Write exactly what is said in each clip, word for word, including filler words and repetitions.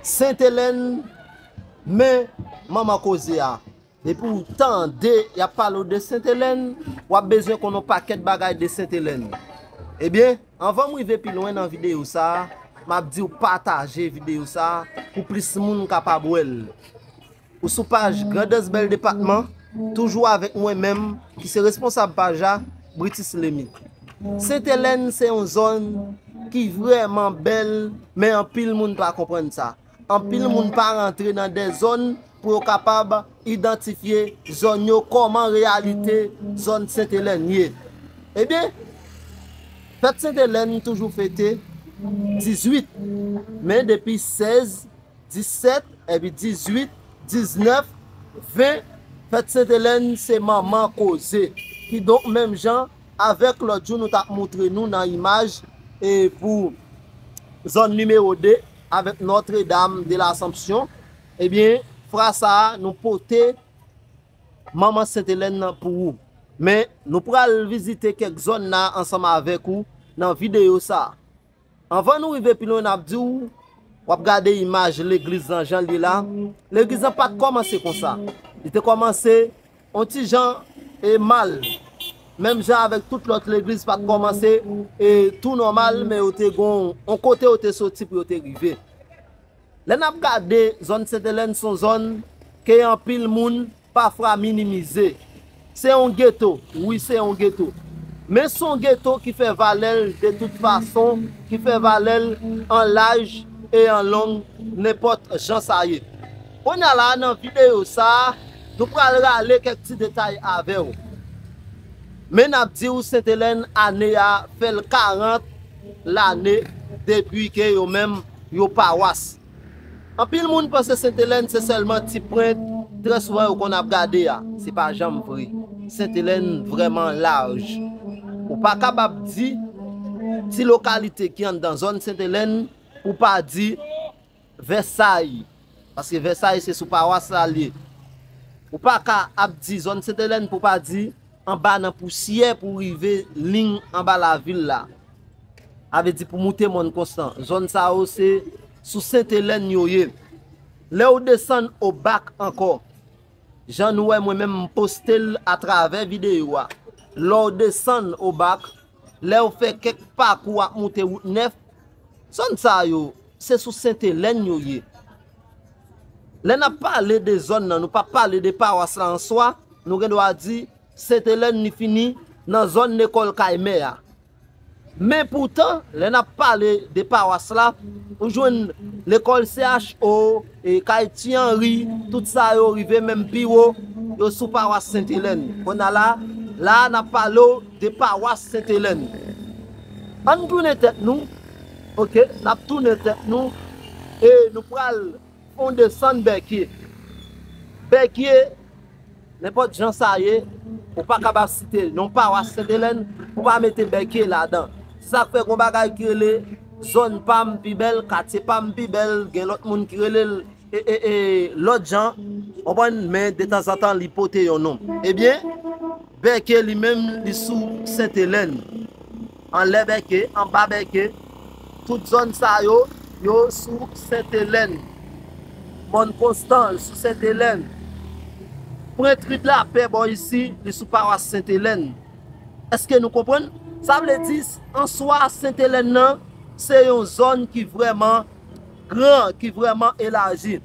Sentelèn, men manman koze a. Depi w tande y ap pale w de Sentelèn, w ap bezwen konn yon pakèt bagay de Sentelèn. Ebyen, anvan m rive pi lwen nan videyo sa a, m ap di w pataje videyo sa a pou plis moun kapab wè l. Ou sou paj Grandans Bèl Depatman, toujou avèk mwen menm, ki se responsab paj la, Britis Lemi. Sentelèn se yon zòn ki vrèman bèl, men anpil moun pa konprann sa. Anpil moun pa rantre nan de zòn pou yo kapab idantifye zòn yo, kòman reyalite zòn Sentelèn ye. Ebyen, fèt Sentelèn toujou fete dizuit, men depi sèz, disèt, epi dizuit, diznèf, ven, fèt Sentelèn se manman koze. Kidonk, menm jan avèk lòt jou nou t ap montre nou nan imaj, e pou zòn nimewo de avèk Notre Dame de l'Assomption, ebyen, fwa sa a, nou pote manman Sentelèn nan pou ou. Men, nou pral vizite kèk zòn la ansanm avèk ou nan videyo sa a. Anvan nou rive pi lwen, n ap di w, w ap gade imaj legliz lan jan l ye la. Legliz lan pa t kòmanse konsa. Li te kòmanse yon ti jan e mal. Menm jan avèk tout lòt legliz pa t kòmanse e tou nòmal, men yo te gon yon kote yo te soti pou yo te rive. Lè n ap gade, zòn Sentelèn se yon zòn ke anpil moun pafwa minimize. Se yon geto, wi, se yon geto. Men se yon geto ki fè valè l de tout fason, ki fè valè l an laj e an long, nenpòt jan sa ye. Kounye a la, nan videyo sa a, nou pral rale kèk ti detay avè w. Men n ap di w, Sentelèn, ane a fè l karant lane depi ke yo menm yo pawas. Anpil moun panse Sentelèn se sèlman ti pwent trè souvan yo konn ap gade a. Se pa janm vre. Sentelèn vrèman laj. Ou pa kapab di ti lokalite ki anndan zòn Sentelèn pou pa di Vèsay. Paske Vèsay se sou pawas la l ye. Ou pa ka ap di zòn Sentelèn pou pa di anba nan pousyè pou rive liy anba lavil la. A vle di pou moute Mòn Konstan. Zòn sa yo se sou Sentelèn yo ye. Lè w desann Obak ankò, jan nou wè mwen menm m poste l atravè videyo a. Lè w desann Obak, lè w fè kèk pakou ap moute wout nèf, zòn sa yo, se sou Sentelèn yo ye. Lè n ap pale de zòn nan, nou p ap pale de pawas la an swa, nou gen dwa di Sentelèn li fini nan zòn lekòl kay mè a. Men poutan, lè n ap pale de pawas la, ou jwenn lekòl C H O, e kay Ti Anri, tout sa yo rive menm pi wo, yo sou pawas Sentelèn. Kounye a la, la a n ap pale w de pawas Sentelèn. Ann tounen tèt nou, oke, n ap tounen tèt nou, e nou pral fè yon desann Bèkye. Bèkye, nenpòt jan sa ye, ou pa kapab site non pawas Sentelèn pou pa mete Bèkye ladan. Se sa k fè gon bagay ki rele zòn pa m pi bèl, katye pa m pi bèl, gen lòt moun ki rele l e, e, e, lòt jan, konprann, men detanzantan li pote yon non. Ebyen, Bèkye li menm li sou Sentelèn. Anlè Bèkye, anba Bèkye, tout zòn sa yo, yo sou Sentelèn. Mòn Konstan sou Sentelèn. Pwent Ri d Lapè bò isi, li sou pawas Sentelèn. Èske nou konprann? Sa vle di, an swa, Sentelèn nan, se yon zòn ki vrèman gran, ki vrèman elaji.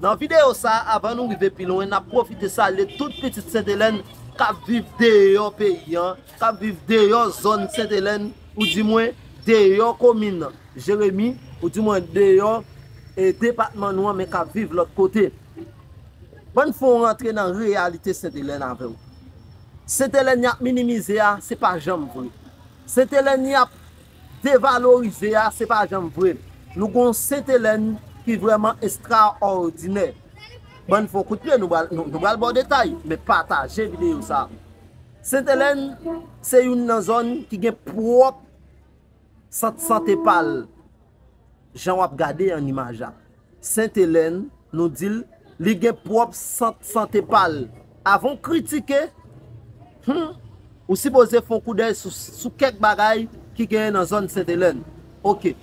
Nan videyo sa, avan nou rive pi lwen, n ap pwofite salye tout pitit Sentelèn k ap viv deyò peyi an, k ap viv deyò zòn Sentelèn, oudimwen deyò komin Jeremi, oudimwen deyò, e, depatman nou an, men k ap viv lòt kote. Ban n fè yon rantre nan reyalite Sentelèn avè w. Sentelèn y ap minimize a, se pa janm vre. Sentelèn y ap devalorize a, se pa janm vre. Nou gon Sentelèn ki vrèman estraòdinè. Ban n fè yon kout pye, nou pral, nou, nou pral ba w detay, men pataje videyo sa. Sentelèn se youn nan zòn ki gen pwòp sant sante pa l, jan w ap gade an imaj la. Sentelèn, nou di l, li gen pwòp sant sante pa l. Avan w kritike, hmm, ou sipoze fè yon koudèy sou, sou kèk bagay ki genyen nan zòn Sentelèn. Oke.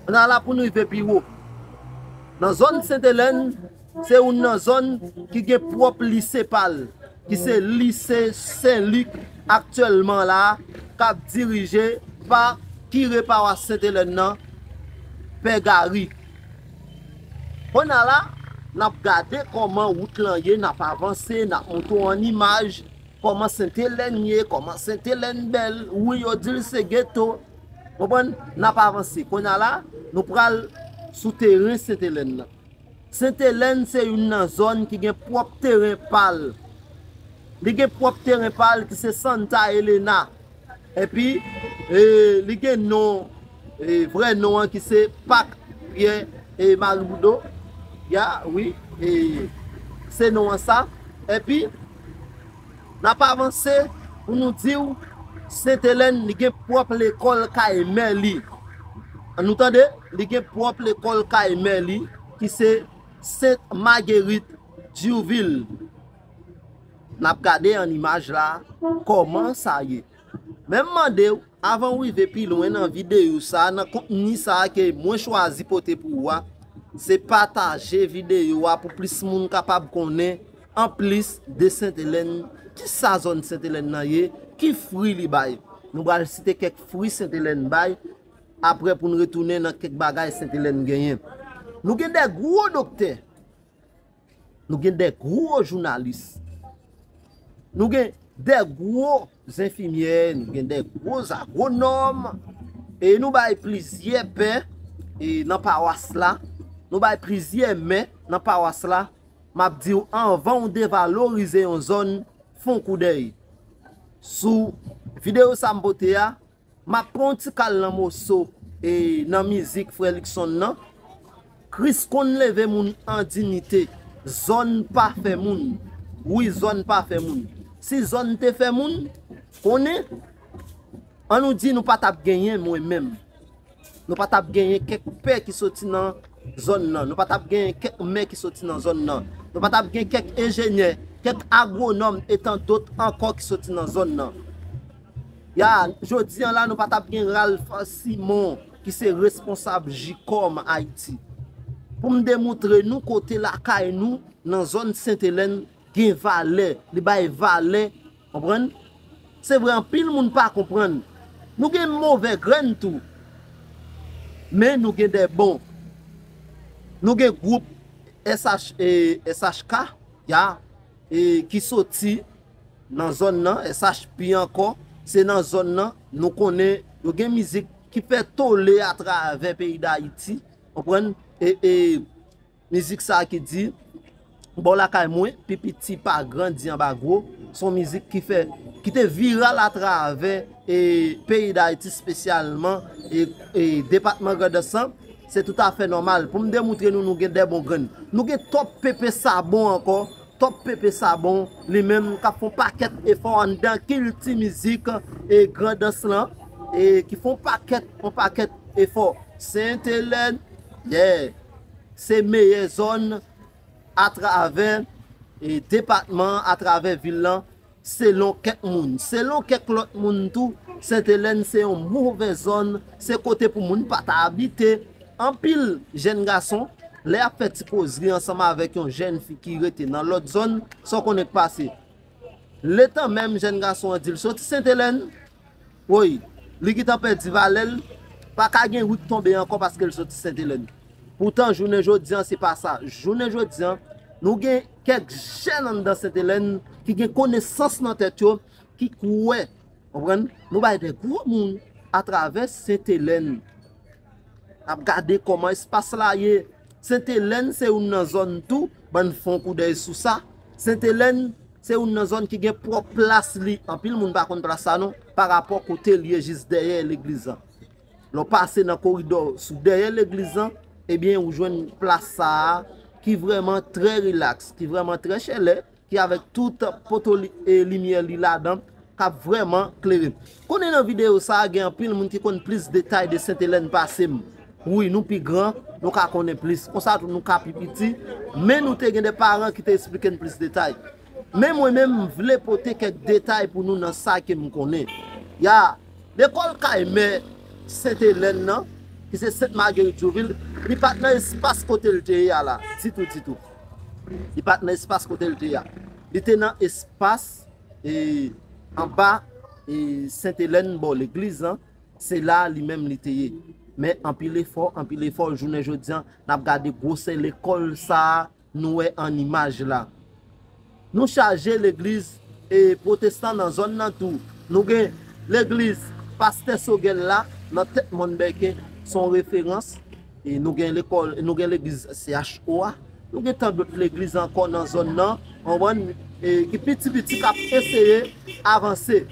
Ann al la pou nou rive pi wo. Nan zòn Sentelèn, se youn nan zòn ki gen pwòp lise pa l, ki se lise Sen Lik aktyèlman la, k ap dirije pa kire pawas Sentelèn nan, Pè Gary. Kounye a la, n ap gade kòman wout lan ye, n ap avanse, n ap montre w an imaj, kòman Sentelèn ye, kòman Sentelèn bèl. Wi, yo di l se geto. Konprann? N ap avanse. Kounye a la, nou pral sou teren Sentelèn nan. Sentelèn se youn nan zòn ki gen pwòp teren pa l. Li gen pwòp teren pa l ki se Santa Elena. Epi, e, li gen non, e, vrè non an ki se Pak Pyè, e, Mariboudo. Ya, wi, e, se non an sa. Epi, n ap avanse pou nou di w, Sentelèn, li gen pwòp lekòl kay mè li. An nou tande? Li gen pwòp lekòl kay mè li, ki se Sent Magerit Duvil. N ap gade an imaj la, kòman sa ye. Men m mande w, avan w rive pi lwen nan videyo sa, nan kontni sa ke mwen chwazi pote pou ou a, se pataje videyo a pou plis moun kapab konnen anplis de Sentelèn, kisa zòn Sentelèn nan ye, ki fwi li bay. Nou pral site kèk fwi Sentelèn bay, apre pou n retounen nan kèk bagay Sentelèn genyen. Nou gen de gwo doktè, nou gen de gwo jounalis, nou gen de gwo enfimyè, nou gen de gwo agwonòm, e nou bay plizyè pè, e, nan pawas la, nou bay plizyè mè nan pawas la. M ap di w, anvan w devalorize yon zòn, fè yon koudèy. Sou videyo sa m pote a, m ap pran yon ti kal nan moso, e, nan mizik Frè Luckson nan. Kris konn leve moun an diyite. Zòn pa fè moun. Wi, zòn pa fè moun. Si zòn te fè moun, konnen, an nou di nou pa t ap genyen mwen menm. Nou pa t ap genyen kèk pè ki soti nan zòn nan. Nou pa t ap genyen kèk mè ki soti nan zòn nan. Nou pa t ap gen kèk enjenyè, kèk agwonòm e tan dòt ankò ki soti nan zòn nan. Ya, jodi an la, nou pa t ap gen Ralph Simon ki se responsab Jikòm Ayiti. Pou m demontre nou kote lakay nou nan zòn Sentelèn gen valè, li bay valè, konprann? Se vre, anpil moun pa konprann. Nou gen move grenn tou, men nou gen de bon. Nou gen gwoup S H, e, S H K, ya, e, ki soti nan zòn nan, S H P ankò, se nan zòn nan, nou konnen yo gen mizik ki fè tole atravè peyi Dayiti, konprann? E, e, mizik sa ki di, bò lakay mwen, pi piti pa grandi anba gwo, se yon mizik ki fè, ki te viral atravè, e, peyi Dayiti, espesyalman, e, e, depatman Grandans lan. Se toutafè nòmal pou m demontre nou, nou gen de bon grenn. Nou gen Top Pepe Sabon ankò. Top Pepe Sabon, li menm k ap fè yon pakèt efò anndan kilti mizik, e, Grandans lan, e, ki fè yon pakèt, yon pakèt efò. Sentelèn, yeah, se meyè zòn atravè, e, depatman an, atravè vil lan, selon kèk moun. Selon kèk lòt moun tou, Sentelèn se yon move zòn, se kote pou moun pa ta abite. Anpil jèn gason, lè y ap fè ti kozri ansanm avèk yon jèn fi ki rete nan lòt zòn, sa w konnen k pase? Letan menm jèn gason an di l soti Sentelèn, woy, li gentan pèdi valè l, pa ka gen ri k tonbe ankò paske l soti Sentelèn. Poutan, jounen jodi an, se pa sa. Jounen jodi an, nou gen kèk jèn anndan Sentelèn ki gen konesans nan tèt yo, ki kwè, konprann, nou bay de gwo moun atravè Sentelèn. N ap gade kòman espas la ye. Sentelèn se youn nan zòn tou, ban n fè yon koudèy sou sa. Sentelèn se youn nan zòn ki gen pwòp plas li. Anpil moun pa konn plas sa non, pa rapò kote l ye jis dèyè legliz lan. Lè w pase nan koridò sou dèyè legliz lan, ebyen, ou jwenn plas sa a ki vrèman trè rilaks, ki vrèman trè chèlè, ki avèk tout poto li, e limyè li ladan, k ap vrèman klere. Konnen nan videyo sa a, gen anpil moun ki konn plis detay de Sentelèn pase m. Wi, nou pi gran, nou ka konnen plis. Konsa tou, nou ka pi piti, men nou te gen de paran ki te esplike n plis detay. Men mwen menm, m vle pote kèk detay pou nou nan sa ke m konnen. Ya, lekòl kay mè Sentelèn nan, ki se Sent Magerit Jouvil, li pa t nan espas kote l te ye a la, ditou, ditou. Li pa t nan espas kote l te ye a. Li te nan espas, e, anba, e, Sent Elèn bò legliz lan, se la li menm li te ye. Men anpil efò, anpil efò, jounen jodi a, n ap gade gwosè lekòl sa a, nou wè an imaj la. Nou chaje legliz, e, pwotestan nan zòn nan tou. Nou gen legliz Pastè Sogèl la, nan tèt Mòn Bèke, se yon referans. E nou gen lekòl, nou gen legliz C H O a. Nou gen tan dòt legliz ankò nan zòn nan, konprann, e, ki piti piti k ap eseye avanse.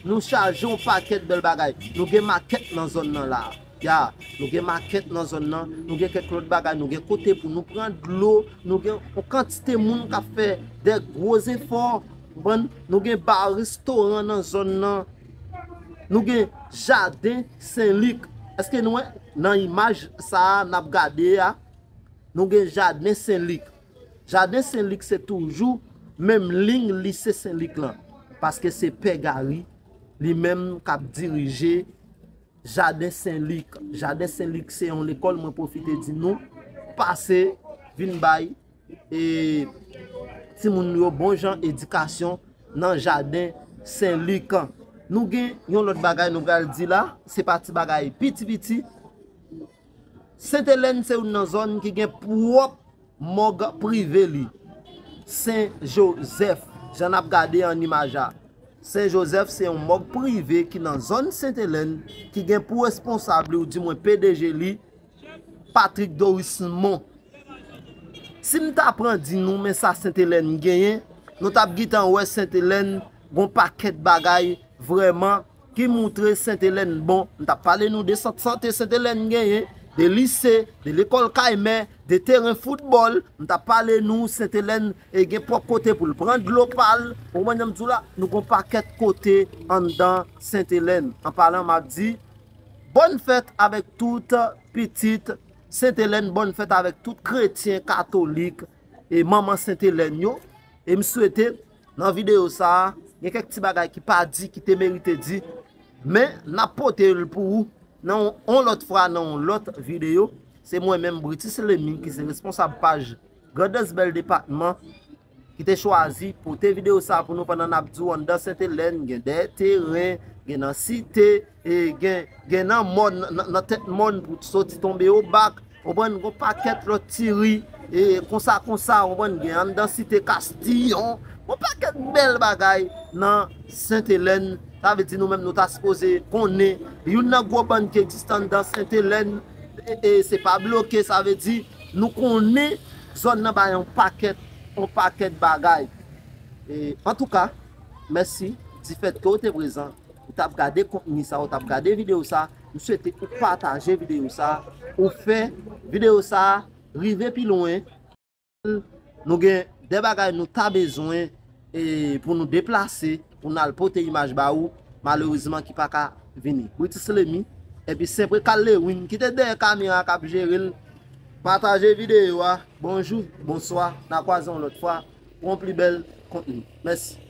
Nou chaje yon pakèt bèl bagay. Nou gen makèt nan zòn nan la. Ya, nou gen makèt nan zòn nan, nou gen kèk lòt bagay, nou gen kote pou nou pran dlo, nou gen yon kantite moun k ap fè de gwo efò, konprann? Nou gen ba, restoran nan zòn nan, nou gen jaden Sen Lik. Èske nou wè nan imaj sa a n ap gade a? Nou gen jaden Sen Lik. Jaden Sen Lik se toujou menm liy lise Sen Lik lan, paske se Pè Gary li menm k ap dirije Jaden Sen Lik. Jaden Sen Lik se yon lekòl, mwen pwofite di nou, pase vin bay, e, timoun yo bon jan edikasyon nan Jaden Sen Lik. Nou gen yon lòt bagay nou pral di la, se pa ti bagay piti piti. Sent Elèn se youn nan zòn ki gen pwòp mòg prive li, Sen Jozèf, jan n ap gade an imaj a. Sen Jozèf se yon mòg prive ki nan zòn Sent Elèn, ki gen pou responsab li, oudimwen P D G li, Patrick Dorismond. Si m ta pran di nou, men sa Sent Elèn genyen, nou t ap gentan wè Sent Elèn gon pakèt bagay vrèman ki moutre Sent Elèn bon. M t ap pale nou de sant sante Sent Elèn genyen, de lise, de lekòl Kaymen, de teren foutbòl. M t ap pale nou Sent Elèn, e, gen pwòp kote pou l pran dlo pa l. Ou konprann jan m di w la? Nou gon pakèt kote anndan Sent Elèn. An palan, m ap di, bòn fèt avèk tout pitit Sent Elèn, bòn fèt avèk tout kretyen katolik e manman Sent Elèn yo. E m swete, nan videyo sa a, gen kèk ti bagay ki pa di, ki te merite di, men n ap pote l pou ou nan yon lòt fwa, nan yon lòt videyo. Se mwen menm, Britis Lemy, ki se responsab paj Grandans Bèl Depatman, ki te chwazi pote videyo sa a pou nou pandan n ap di w anndan Sent Elèn, gen dèyè teren, gen nan site, e gen, gen nan mòn, nan, nan tèt mòn pou soti tonbe Obak, konprann, gon pakèt lòt ti ri, e konsa, konsa, konprann, gen anndan site Kastiyon, gon pakèt bèl bagay nan Sent Elèn. Sa vle di nou menm nou ta sipoze konnen youn nan gwo bann ki egziste anndan Sent Elèn, e, e se pa bloke, sa vle di nou konnen zòn nan bay yon pakèt, yon pakèt bagay. E, antouka, mèsi difèt ke w te prezan, ou t ap gade kontni sa, ou t ap gade videyo sa. M swete ou pataje videyo sa, ou fè videyo sa rive pi lwen. Nou gen de bagay nou ta bezwen, e, pou nou deplase, pou n al pote imaj ba ou, malerezman ki pa ka vini. Britis Lemy, epi Senpre Kal Lewin, ki te dèyè kamera k ap jere l, pataje videyo a. Bonjou, bonswa, n a kwaze yon lòt fwa pou yon pli bèl kontni. Mèsi.